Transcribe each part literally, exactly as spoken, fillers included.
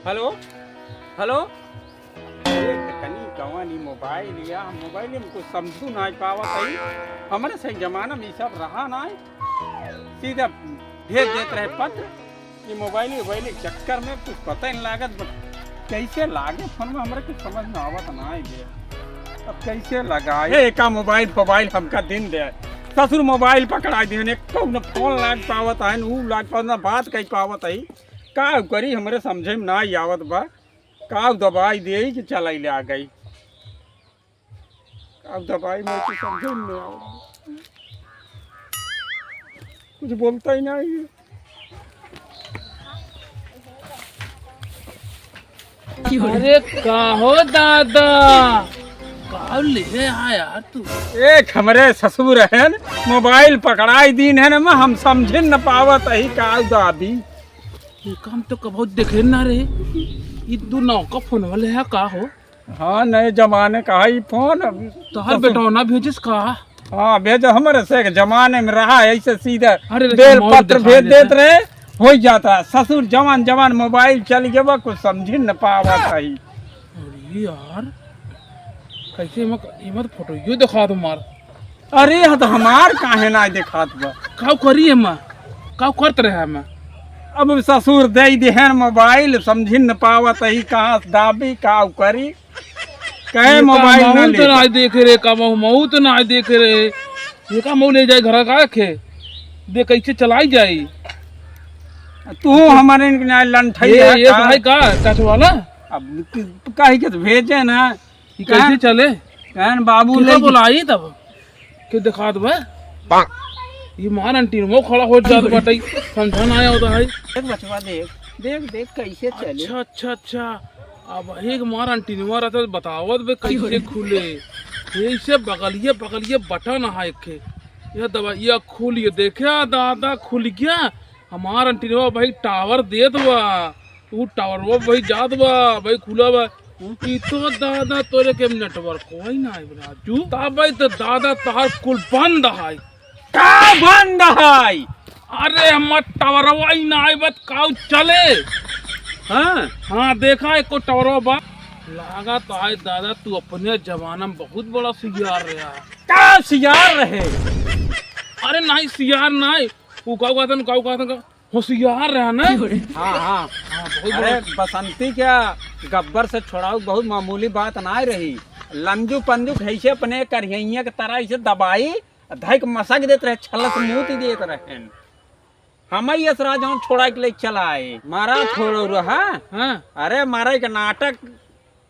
हेलो, हेलो। अरे, त कनी कवन ई मोबाइल या, हम मोबाइल में कुछ समझू नाहीं पावत हई। हमरे से जमाना में ई सब रहा नाहीं। सीधा भेज देत रहे पत्र। ई मोबाइल, मोबाइल के चक्कर में कुछ पता ही नहीं लागत, बस कैसे लागे फोन में, हमरे कुछ समझ में आवत नाहीं बे। अब कैसे लगाए? ए, एका मोबाइल, मोबाइल हमका दिन दे। ससुर मोबाइल पकड़ाइ दिहन, एक तो न फोन लाग पावत है, न ऊ लाग पावत, न बात कइ पावत है। का करी, हमरे समझे में ना आवत बा। का दबाई देई कि चलाई ले आ गई। का दबाई में कुछ समझे में ना आवत बा। कुछ बोलता ही नहीं है। अरे का हो दादा, का ले आ यार तू? एक हमरे ससुर हन, मोबाइल पकड़ाई दीन हन, हम समझे न पावत ही का दादी। ये काम तो कबहुत देखे ना रे, ये दू नौ का फोन वाले है का हो? हाँ, नए जमाने का है ई फोन। अब तोहर तो बेटौना भेजिस का? हाँ, भेजो, हमरे से एक जमाने में रहा है, ऐसे सीधा अरे, लेकिन बेल मौत पत्र दिखा भेज देता। देत रहे, हो जाता। ससुर जवान जवान मोबाइल चल गया, कुछ समझी न पावत है। अरे यार, कैसे एमा, एमा तो फोटो यो दिखा दो मार। अरे, हाँ तो हमार काहे ना दिखात बा? काऊ करी एमा? काऊ करत रहे एमा? अब ससुर दे देहन मोबाइल, समझी न पावत है, कहाँ से दाबी, काऊ करी। कहे ये का मोबाइल ना मऊ तो ले। ना देखे रे, का मऊ, मऊ तो ना देखे रे। ये का मऊ ले जाए घर का रखे? दे कैसे चलाई जाई? तू हमारे इनके ना लंठई ये, है ये का? भाई का, टच वाला? अब क-, काहे के तो भेजे ना। ये कैसे कहन, चले? कहन बाबू किका ले बोलाई तब? के दिखात बा? ये मार अंटीन वो खड़ा हो जात बाटे, समझा ना आवत है। देख बचवा, देख, देख, देख कैसे चले। अच्छा, अच्छा, अच्छा। अब एक मार अंटीनवा रहता तो बतावत बे कैसे खुले। यही से बगलिए, बगलिए बटन है एक। यह दवाइया खुल ये देखे, आ दादा खुल गया। हमार अंटीनवा भाई टावर देत बा। ऊ टावरवा भाई जात बा, भाई खुला बा। ई तो दादा तोरे के नेटवर्क कोई ना है राजू। ता भाई तो दादा तहार कुल बंद है। का बंद है? अरे, हमर टावरवा ही ना आइबत, काऊ चले? हाँ? हाँ, देखा, एको टावरवा बा। लागत है, दादा, तू अपने जमाना में बहुत बड़ा सियार रहा। का सियार रहे? अरे, नहीं, सियार नहीं। ऊ काऊ कहतन, काऊ कहतन, का होशियार रहा ना? हाँ, हाँ। हाँ, बहुत अरे, बड़ा। बसंती क्या गब्बर से छोड़ाऊ, बहुत मामूली बात ना रही। लंजू पंजू कैसे अपने करिहैया के तरह ऐसे दबाई, धइक मसक देत रहे, छलत मूत देत रहेन। हम ही यस राजाओं छोड़ा के ले चला आए। मारा छोड़ो रहा। हाँ। अरे मारा एक नाटक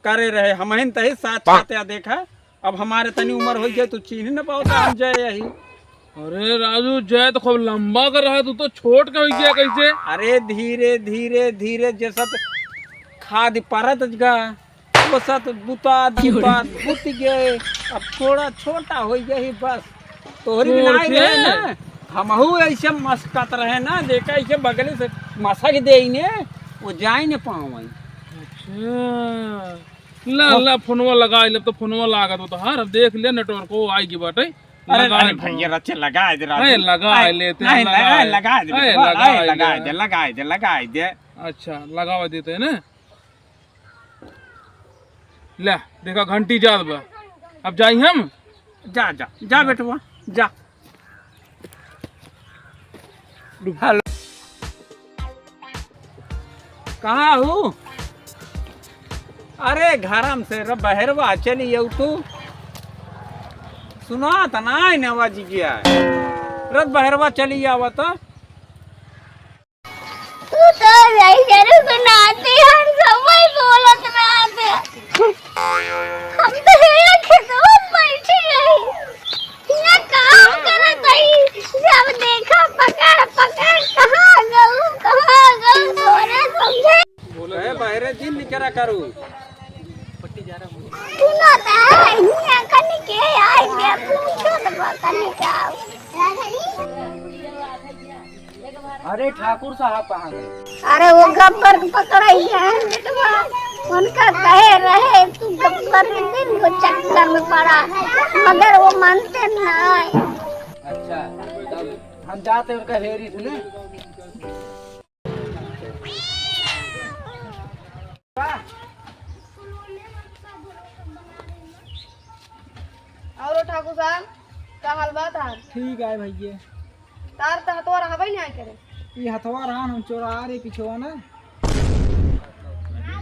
करे रहे, हमहिन तही साथ साथ या देखा। अब हमारे तनी उम्र हो गई तो चीन्ह न पाओ तो हम जय यही। अरे राजू, जय तो खूब लंबा कर रहा, तू तो छोट के हो गया कैसे? अरे धीरे धीरे धीरे जैसा तो खाद परत गा। वो सब बुता, बुता, बुत गए। अब थोड़ा छोटा हो गई बस। तोहरी भी छोड़ नाई के। रहे ना, हमहू ऐसे मस्कत रहे ना, देखा ऐसे बगले से मसक दे ने, वो जाए न पावे। अच्छा। ला, ला, फोनवा लगा ले, तो फोनवा लागत हो तो हर देख ले, नेटवर्क को आई की बाटे। अरे, लगा अरे ले भैया, फोन। रचे लगा दे, राजू। अरे, लगा अरे, लेते हैं, नहीं, लगा नहीं, ले। लगा दे, अरे, बेटवा, लगा अरे, ले। लगा दे, लगा दे, लगा दे। अच्छा, लगावा देते हैं ना। ले, देखा, घंटी जात बा। अब जाई हम? जा, जा, जा बेटवा, जा। हेलो। कहाँ हूँ? अरे, घरम से रे बहरवा चली आऊ तू। सुना त ना है नवा जी किया है। रत बहरवा चली आवा तो। तू तो जैसे रुकनाते हर समय बोलत रहते। हम तो ये खेतवा में बैठे रही। ये काम करत हई। जब देखा पकड़, पकड़, कहाँ गऊ, कहाँ गऊ, तोरे समझे। कहे बहरे दिन निकरा करू। सुनो त, हियाँ कनी के आई बे, पूछो त बा कनी का। अरे ठाकुर साहब कहाँ गए? अरे वो गब्बर के पकड़ाई है, उनका कहे रहे तू गब्बर के दिन को चक्कर में पड़ा, मगर वो मानते नहीं। अच्छा, तब हम जाते हैं उनका हेरी सुने। हाल बात है। ठीक है भैया। तार त हथवा रहबे नहीं करे। ये हथवा रहन हम चोरा रे पिछवा ना।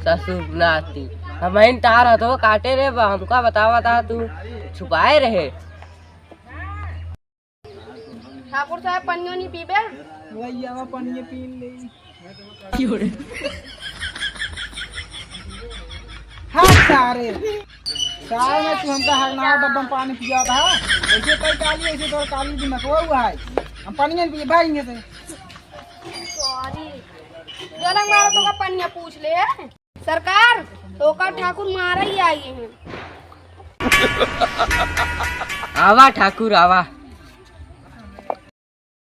ससुर नाती, हम ही तार हथवा काटे रे बा, हमका बतावा था तू छुपाए रहे। ठाकुर साहब, पनियो नहीं पीबे? वही आवा, पनिये पी ले। हाँ सारे, सारे में तू हमका हगनार डब्बा में पानी पिया था। ऐसे कोई काली, ऐसे तोर काली दिमाग हुआ हुआ है। हम पनिये नहीं पिए भाई इनके से। सॉरी, जलंग मारो तो का पनिया पूछ ले। सरकार, तोका ठाकुर मारा ही आई हैं। आवा ठाकुर, आवा।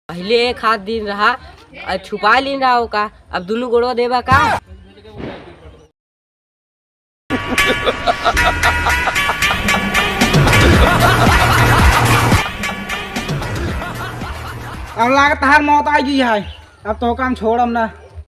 पहिले एक हाथ दिन रहा, अउ छुपा लीन रहा ओका, अब दुनू गोड़वा देबा का? अब लागत तहार मौत आ गई है, अब तोका हम छोड़म ना।